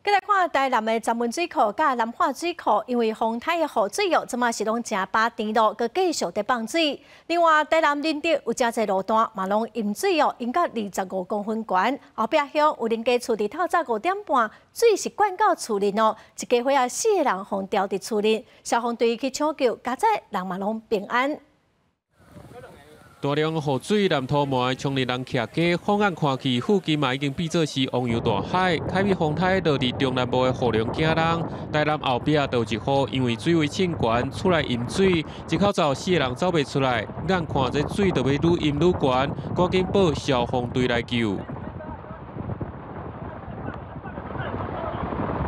繼來看台南的鏨文水庫佮南化水庫，因為風颱的雨水哦，這馬是攏誠飽甜囉，閣繼續佇放水。另外，台南仁德有誠濟路段嘛攏淹水哦，淹到25公分懸。後壁鄉有人家厝佇透早5點半，水是灌到厝裡哦，一家伙仔四个人予牢佇厝裡，消防隊去搶救，佳哉人嘛攏平安。大量雨水淋塗糜，衝入人徛家，放眼看去，附近嘛已經變做是汪洋大海。開米風颱落佇中南部的雨量驚人，台南後壁就有一戶因為水位衝懸，厝內淹水，一口罩四個人走袂出來，眼看這水就欲愈淹愈懸，趕緊報消防隊來救。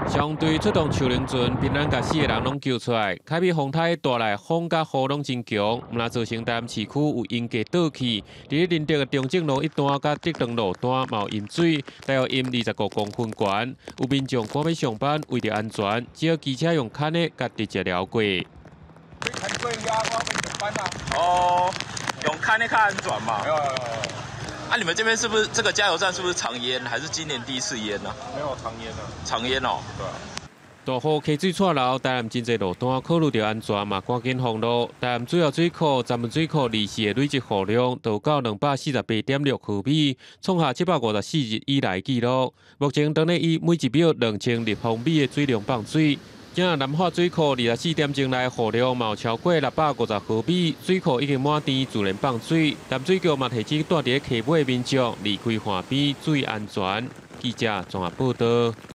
消防隊出動樹輪船，平安共四个人攏救出來。開米風颱帶來風佮雨攏真強，毋但造成台南市區有淹家倒去。佇咧仁德的中正路一段佮德長路段嘛有淹水，大約淹25公分懸。有民眾趕欲上班，為著安全，只好騎車用牽的共直接撩過。哦，用牽的較安全嘛。啊，你們這邊是不是這個加油站是不是常淹，還是今年第一次淹呢？沒有常淹啊。常淹哦。對。大雨溪水掣流，台南真濟路段考慮著安全嘛，趕緊封路。台南主要水庫、鏨文水庫二四的累積雨量都到248.6毫米，創下754日以來紀錄。目前當咧以每一秒2000立方米的水量放水。這南化水庫24點鐘內雨量嘛有超過650毫米，水庫已經滿填，自然放水。淡水局嘛提醒住佇咧溪尾民眾離開岸邊，注意安全。記者綜合報導。